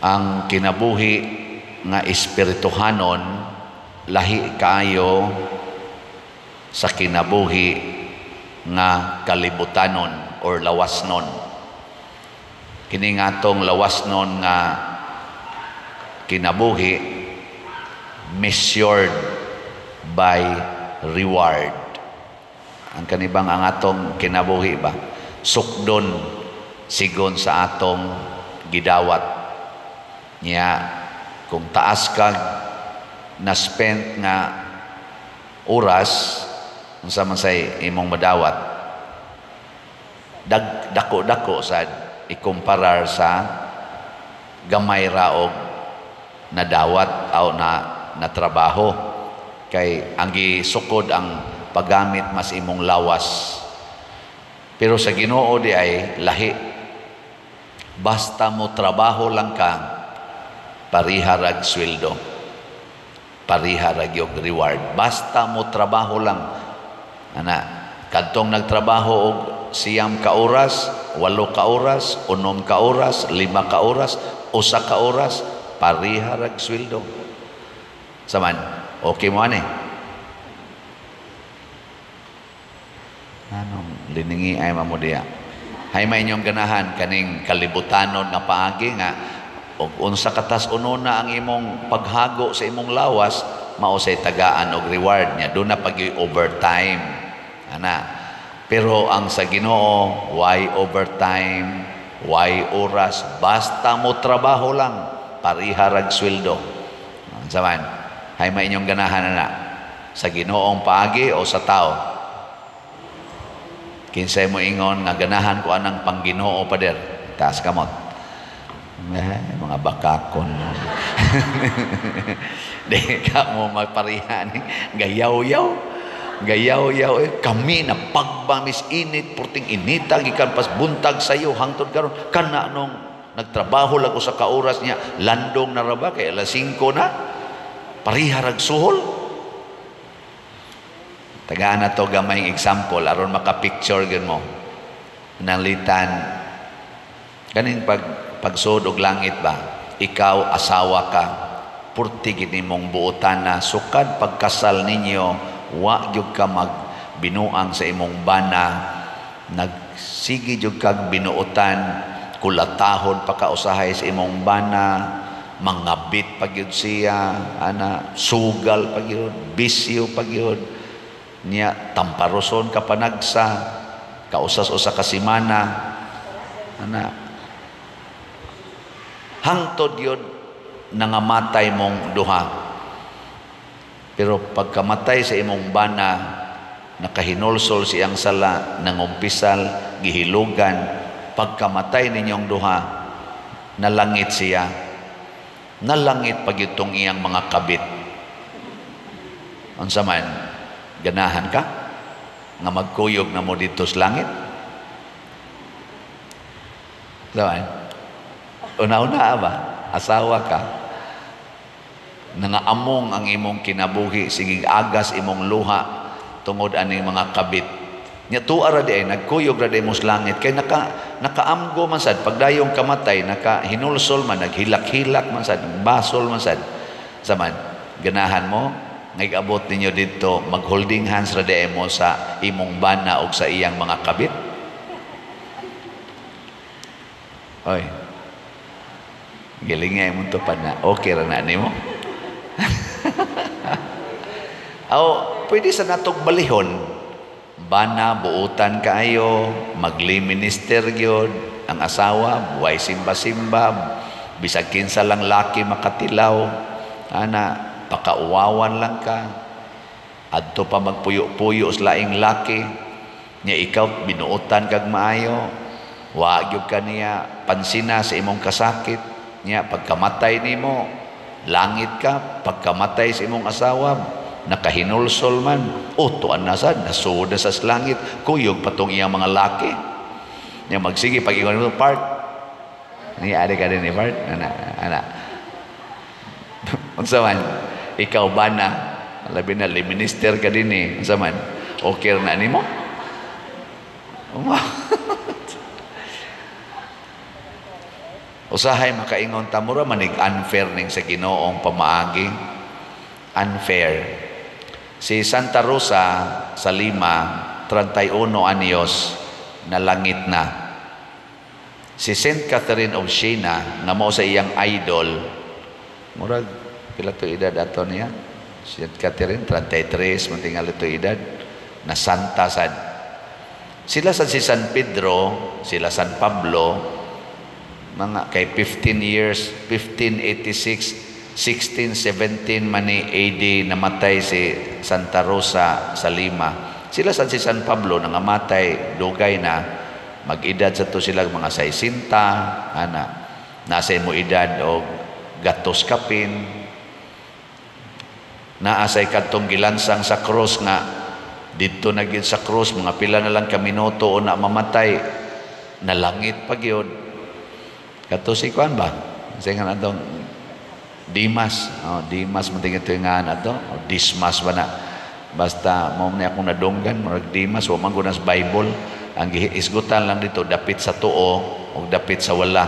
Ang kinabuhi nga espirituhanon lahi kaayo sa kinabuhi nga kalibutanon or lawasnon. Kini nga atong lawasnon nga kinabuhi measured by reward. Ang kanibang ang atong kinabuhi ba sukdon sigon sa atong gidawat. Nya kung taas kag na spent nga oras, unsa man say imong madawat? Dako-dako sad ikumparar sa gamay ra og nadawat o na natrabaho, kay ang gisukod ang paggamit mas imong lawas. Pero sa Ginoo di ay lahi. Basta mo trabaho lang ka, pariha rag sweldo, pariha rag yung reward. Basta mo trabaho lang, ana, kadtong nagtrabaho og 9 ka oras, 8 ka oras, 6 ka oras, 5 ka oras, 1 ka oras, pariha rag sweldo. Saman, okay mo ani? Anong liningi ay mamo diya? Hay may inyong ganahan kaning kalibutanon nga paagi nga og unsa katas unona ang imong paghago sa imong lawas, mao say tagaan og reward niya. Doon na pag overtime, ana. Pero ang sa Ginoo, why overtime, why oras, basta mo trabaho lang, pariha rag sweldo. Unsa man? Hay may inyong ganahan, ana? Sa Ginoong paagi o sa tao? Kinsay mo ingon nga ganahan ko anang pangginoo, pader? Taas kamot. Eh, mga bakakon. Di ka mo magparihan. Gayaw-yaw. Gayaw-yaw. Eh, kami na pagbamis init, purting inita, gikan pas buntag sayo, hangtod karon. Kana nung nagtrabaho lang ko sa kaoras niya, landong na raba, kay alas 5 na, pariha rag suhol. Tagaan na to gamayng example, aron maka-picture gyud mo. Nalitan, kaning pagsud og langit ba, ikaw asawa ka, purti gid nimong buotan na sukad pagkasal ninyo, wa gyud ka magbinuang sa imong bana, nagsige gyud kag binuotan, kulatahon pa ka usahay sa imong bana, mangabit pa gyud siya, ana, sugal pa gyud, bisyo pa gyud niya, tamparoson ka panagsa, kausas-usa ka semana, ana, hangtod yun nangamatay mong duha. Pero pagkamatay sa imong bana, nakahinulsol siyang sala, nangumpisal, gihilugan, pagkamatay ninyong duha, nalangit siya, nalangit pag itong iyang mga kabit. Unsa man, ganahan ka nga magkuyog na mo dito sa langit? Diba? Una-una ba? Asawa ka. Nangaamong ang imong kinabuhi, sige agas imong luha tungod aning mga kabit. Nya tuwa ra di ay nagkuyog ra di mo sa langit kay nakaamgo man sad pagdayong kamatay, nakahinulsol man, naghilak-hilak man sad, basol man sad. Saman, ganahan mo ngayabot ninyo dito mag-holding hands ra di mo sa imong bana og sa iyang mga kabit? Oy. Giling nga imong tupad na. Okay ra na nimo. Aw, pwede sa natog balihon. Bana, buutan kaayo, magli-minister gyud ang asawa, buhay simba-simba, bisag kinsa lang laki makatilaw, ana, pakauwawan lang ka, adto pa magpuyo-puyo sa laing laki, nya ikaw binuotan kag maayo, wa gyud ka niya pansina sa imong kasakit, nya pagkamatay nimo, langit ka, pagkamatay sa imong asawa, nakahinulsol man, o tuan na sad, nasuod na sa langit, kuyog patong iyang mga laki. Nya magsige pag ingon mo part. Ni ari ka din ni part, ana, ana. Unsa man, ikaw ba na, labi na minister ka din eh, unsa man, okay na nimo? Usahay makaingon ta, mura manig unfair ning sa Ginoong pamaagi. Unfair. Si Santa Rosa sa Lima, 31 anyos, nalangit na. Si Saint Catherine of Siena, nga mao sa iyang idol, murag pila to edad ato niya? Saint Catherine, 33, mantingal ito edad, na santa sad. Sila sa si San Pedro, sila San Pablo, mga kay 15 years, 1586, 1617 man ni AD namatay si Santa Rosa sa Lima. Sila san si San Pablo nangamatay dugay na, mag-edad sa to sila mga 60 ana, nasa mo edad og gatos kapin. Naa say kadtong gilansang sa cross nga didto na gyud sa cross, mga pila na lang ka minuto o na mamatay, nalangit pa gyud. Kato si kuan ba? Sa nga atong Dimas. Oh, Dimas man tingin ito nga ato. O Dismas ba na? Basta mao ni akong nadunggan, murag Dimas, wa man gud sa Bible. Ang gihisgutan lang dito, dapit sa tuo o dapit sa wala.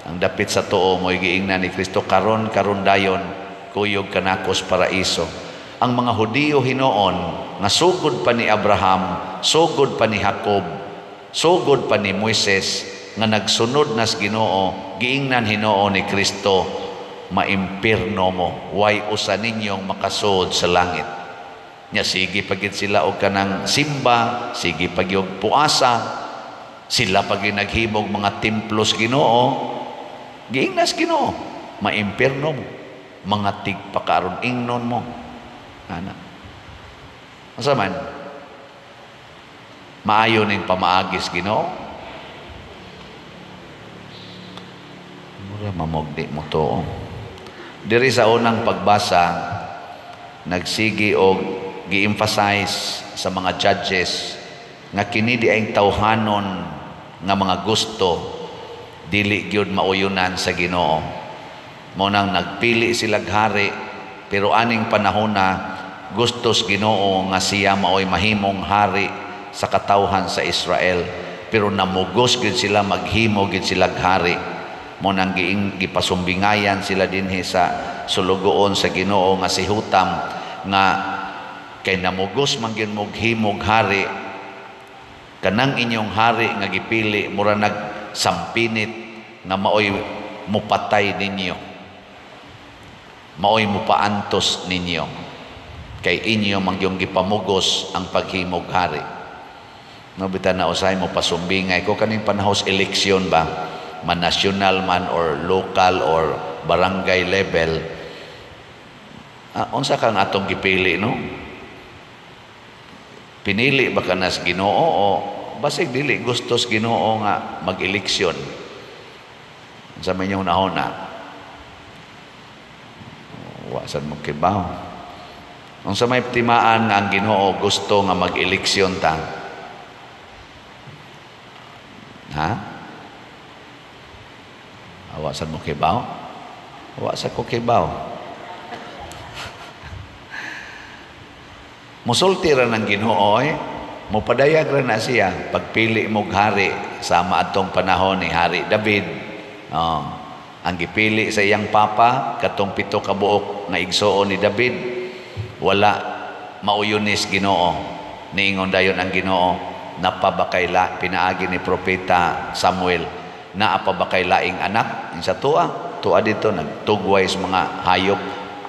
Ang dapit sa tuo mo'y giingnan ni Kristo, "Karon karon dayon kuyog kanako sa paraiso." Ang mga Hudiyo hinoon nga sugod pa ni Abraham, sugod pa ni Jacob, sugod pa ni Moises nga nagsunod nas Ginoo, giingnan hinuon ni Kristo, "Maimpirno mo, way usa ninyong makasud sa langit." Nya sige pagid sila og kanang simba, sige pag puasa, sila pag naghimog mga templos Ginoo, giingnas Ginoo, "Maimpirno mo, mga tigpakaron ingnon mo." Ana. Asa man? Maayo ning pamaagis Ginoo. Mura mamogdi mo to. Diri sa unang pagbasa, nagsigi og gi-emphasize sa mga judges nga kini di ay tawhanon nga mga gusto, dili gyud mauyunan sa Ginoo. Mao nang nagpili sila hari, pero aning panahona gustos Ginoo nga siya maoy mahimong hari sa katawhan sa Israel, pero namugos gyud sila maghimo gyud sila hari. Mao nang gipasumbingayan sila dinhi sa sulugoon sa Ginoo nga si Hutam nga kay namugos man gyud mog himog hari, kanang inyong hari nga gipili mura nagsampinit nga maoy mupatay ninyo, maoy mupaantos ninyo, kay inyo man gyud gipamugos ang paghimog hari. No bitan na usahay mo pasumbingay ko kaning panahon eleksyon ba, man national man or local or barangay level, unsa kang atong gipili, no? Pinili ba ka nas Ginoo o basig dili gustos Ginoo nga mag-eleksyon? Sa may inyong nahona, wa sad mo kibaw. Unsa may timaan nga ang Ginoo gusto nga mag-eleksyon ta? Ha? Awa sad mo kibaw? Wa sa ko kibaw. Musulti ra ng Ginoo eh. Mupadayag ra na siya pagpili mog hari sama atong panahon ni Hari David. Oh, ang gipili sa iyang papa katong 7 ka buok nga igsuon ni David, wala mauyunis Ginoo. Niingon dayon ang Ginoo, napabakayla pinaagi ni propeta Samuel, naa pa ba kay laing anak? Sa tuwa, tuwa dito nagtugway sa mga hayop,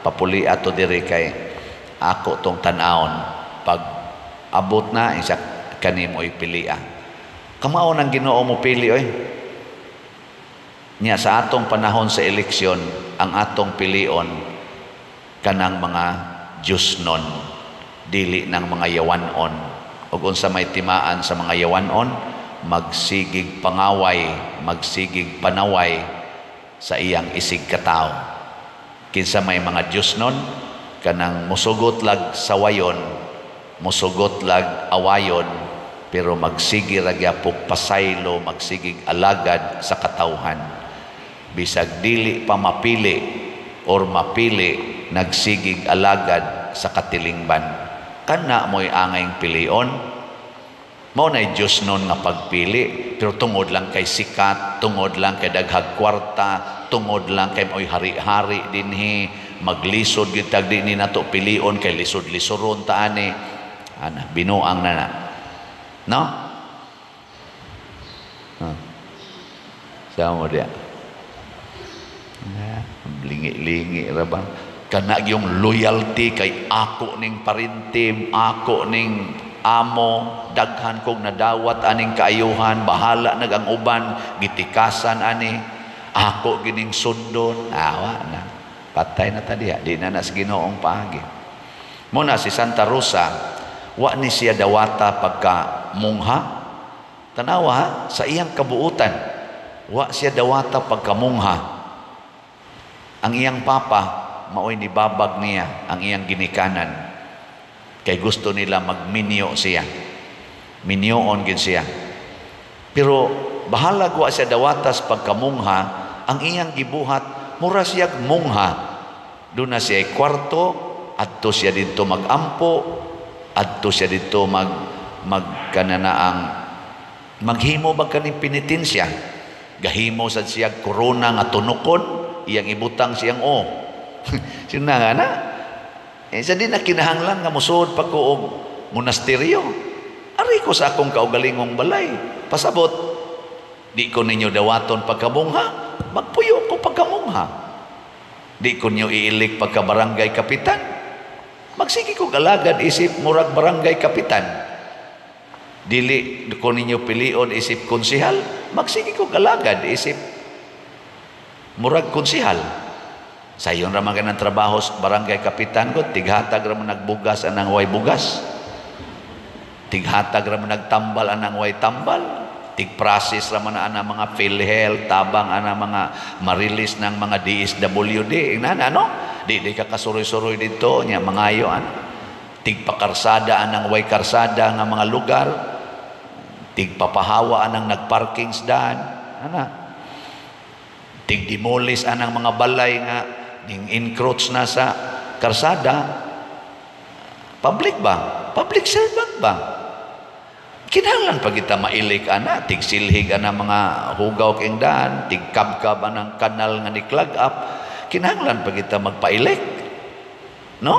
papuli ato diri kay ako tong tan-awon. Pag abot na isa kanimo ipilia. Kamao nang Ginoo mo pili oy. Nya sa atong panahon sa eleksyon, ang atong pilion kanang mga Diyosnon, dili ng mga yawanon. Ug unsa may timaan sa mga yawanon, magsigig pangaway, magsigig panaway sa iyang isig katao. Kinsa may mga Diyosnon, kanang musugot lag sawayon, musugot lag awayon, pero magsigi ra gyapon pasaylo, magsigig alagad sa katawhan. Bisag dili pa mapili or mapili, nagsigig alagad sa katilingban. Kana mo'y angayng pilion. Mao na Diyos nun nga pagpili, pero tungod lang kay sikat, tungod lang kay daghag kwarta, tungod lang kay mo'y hari-hari dinhi, maglisod gyud tag di ni nato pilion kay lisod-lisoron ta ani. Ana, binuang na na. No? Huh. Sa mo diya. Lingi-lingi ra ba? Kana yung loyalty kay ako ning parintim, ako ning amo, daghan kog nadawat aning kaayuhan, bahala nag ang uban, gitikasan ani, ako gining sundon, awa na. Patay na ta diha, di na nas Ginoong paagi. Muna si Santa Rosa, wa ni siya dawata pagka mungha. Tanawa ha, sa iyang kabuutan, wa siya dawata pagka mungha. Ang iyang papa, maoy nibabag niya ang iyang ginikanan. Kay gusto nila magminyo siya. Minyoon gid siya. Pero bahalag wa siya dawatas pagkamungha, ang iyang gibuhat, mura siya mungha. Doon na siya kwarto, adto siya didto magampo, adto siya didto mag magkananaang maghimo bag kaning penitensya. Gahimo sad siya korona nga tunukon, iyang ibutang siyang o. Sino nga na? Eh, sa di na kinahanglan nga musuod pa ko og monasteryo. Ari ko sa akong kaugalingong balay. Pasabot, di ko ninyo dawaton pagkamungha, magpuyo ko pagkamungha. Di ko ninyo iilik pagkabarangay kapitan, magsige ko galagad isip murag barangay kapitan. Dili ko ninyo pilion isip konsihal, magsige ko galagad isip murag konsihal. Sayon ra man kanang trabaho sa barangay kapitan ko, tighatag ra man nagbugas anang way bugas. Tighatag ra man nagtambal anang way tambal. Tigprocess ra man ana mga PhilHealth, tabang ana mga marilis ng mga DSWD. Ingnan ano? Di di ka kasuroy-suroy dito nya mangayo ana. Tigpakarsada anang way karsada nga mga lugar. Tigpapahawa anang nagparking daan ana. Tigdemolis anang mga balay nga ning encroach na sa karsada. Public ba? Public servant ba? Kinahanglan pa kita mailik ana, tigsilhig ana mga hugaw king daan, tigkabkab anang kanal nga ni clog up. Kinahanglan pa kita magpailik. No?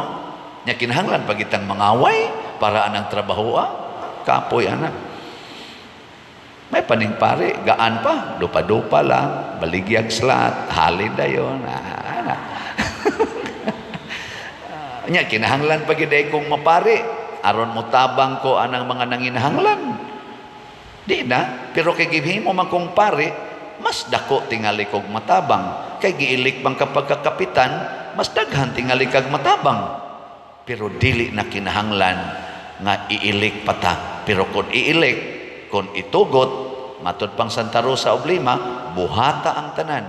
Nya kinahanglan pa kitang mangaway para anang trabaho kapoy ana. May paning pare, gaan pa, dupa-dupa lang, baligyag slot, halin dayon. Ana. Nya kinahanglan pa gid kong mapari aron motabang ko anang mga nanginahanglan. Di na, pero kay gihimo man kong pare, mas dako tingali kog matabang. Kay giilik man kapag kakapitan, mas daghan tingali kag matabang. Pero dili na kinahanglan nga iilik pata. Pero kung iilik, kung itugot, matud pang Santa Rosa of Lima, buhata ang tanan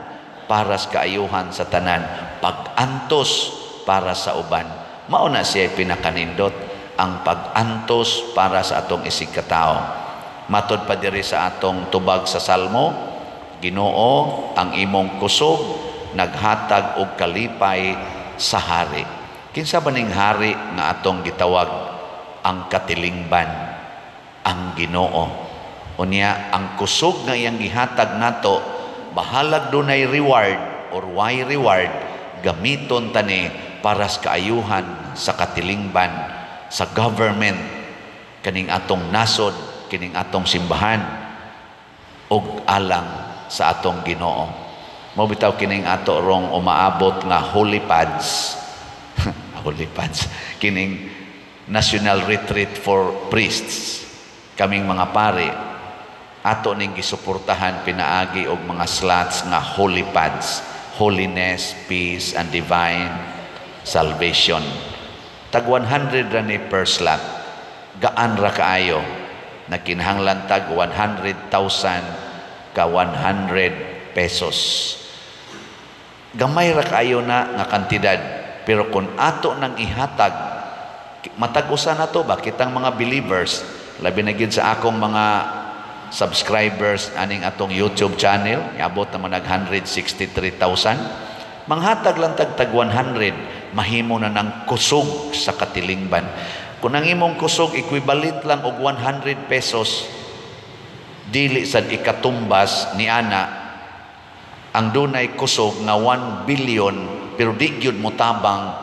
para sa kaayuhan sa tanan, pag-antos para sa uban. Mao na siya pinakanindot ang pag-antos para sa atong isig katao. Matod pa diri sa atong tubag sa Salmo, Ginoo, ang imong kusog naghatag og kalipay sa hari. Kinsa ba ning hari nga atong gitawag ang katilingban, ang Ginoo? Unya ang kusog nga iyang gihatag nato, bahalag dunay reward or why reward, gamiton tani para sa kaayuhan sa katilingban, sa government, kaning atong nasod, kining atong simbahan, ug alang sa atong Ginoo. Mao bitaw kining ato rong umaabot nga holy pads. Holy pads. Kining National Retreat for Priests. Kaming mga pare, ato ning gisuportahan pinaagi og mga slots nga holy pads, holiness, peace, and divine salvation. Tag 100 ra ni per slot. Gaan ra kaayo. Nagkinahanglan tag 100,000 ka 100 pesos. Gamay ra kaayo na nga kantidad, pero kung ato nang ihatag, matag usa na to ba kitang mga believers, labi na gyud sa akong mga subscribers aning atong YouTube channel, iabot naman nag 163,000. Manghatag lang tag tag 100, mahimo na ng kusog sa katilingban. Kung ang imong kusog equivalent lang og 100 pesos, dili sad ikatumbas ni ana ang dunay kusog nga 1 billion pero di gyud motabang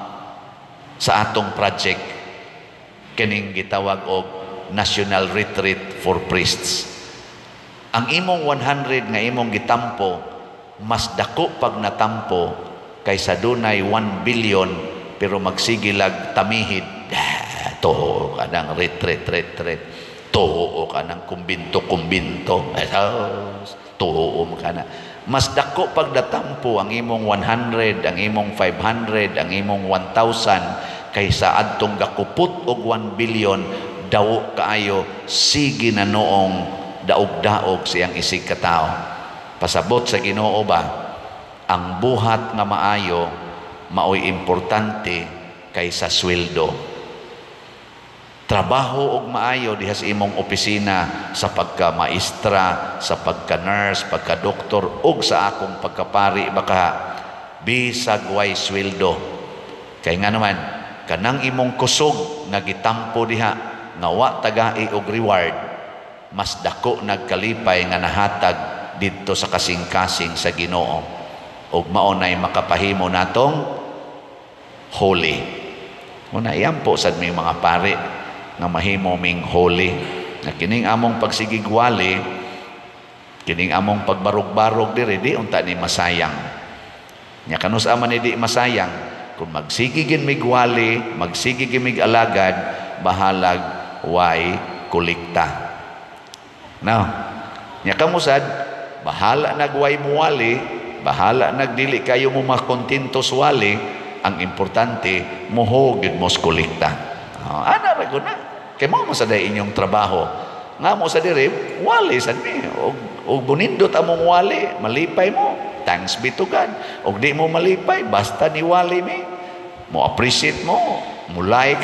sa atong project kining gitawag og National Retreat for Priests. Ang imong 100 nga imong gitampo, mas dako pag natampo kaysa dunay 1 billion pero magsigilag tamihid, tuo ka ng retreat, retreat, tuo ka ng kumbinto, kumbinto, tuo ka na. Mas dako pag natampo ang imong 100, ang imong 500, ang imong 1,000 kaysa adtong gakupot og 1 billion, dawo kaayo, sige na noong daog-daog siyang isig katao. Pasabot sa Ginoo ba, ang buhat nga maayo maoy importante kaysa sweldo. Trabaho og maayo diha sa imong opisina, sa pagka-maestra, sa pagka-nurse, pagka-doktor ug sa akong pagkapari baka, bisag way sweldo. Kay nga naman, kanang imong kusog nga gitampo diha nga wa tagai og reward, mas dako nagkalipay nga nahatag didto sa kasing-kasing sa Ginoo, ug mao nay makapahimo natong holy. Una iyampo sad mi mga pari nga mahimo ming holy, na kining among pagsigigwali, kining among pagbarog-barog diri, di unta ni masayang. Nya kanus man ni di masayang kung magsige gin migwali, magsige gin mig alagad, bahalag way kolekta. No, nya kamusad, bahala nagway muwali, bahala nagdili kayo mo makontento wali, ang importante moho gid mo kolekta. Oh, ana ra gud na. Kay mao man sa day inyong trabaho. Nga mo sa diri, wali sad mi. Og bunindot among wali, malipay mo. Thanks be to God. Og di mo malipay, basta ni wali mi. Mo appreciate mo, mo like,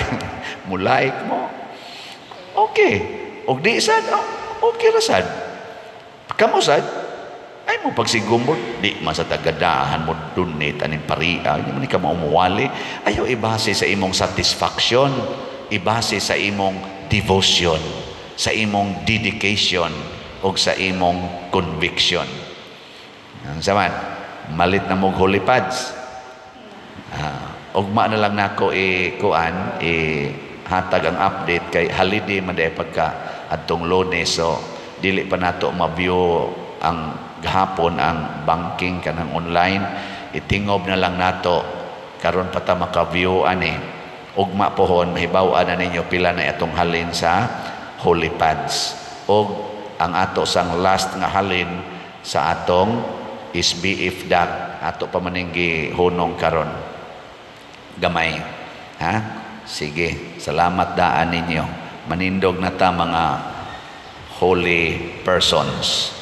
mo like mo. Okay. Og di sad, oh, okay ra sad. Kamo sad, ay mo pagsigumot, di man sa tagadahan mo donate aning paria, hindi man ka maumuwali. Ayaw ibase sa imong satisfaction, ibase sa imong devotion, sa imong dedication, o sa imong conviction. Ang saman, malit na mong holy pads. Ugma na lang nako i-kuan, i-hatag ang update kay holiday man day pagka adtong Lunes, so dili pa nato ma-view ang gahapon ang banking kanang online. Itingob na lang nato karon pa ta maka-view ani. Ugma pohon mahibaw-an na ninyo pila na atong halin sa holy pads og ang ato sang last nga halin sa atong SBF DAC, ato pa maning gihunong karon gamay, ha. Sige, salamat daan ninyo. Manindog na ta, mga holy persons.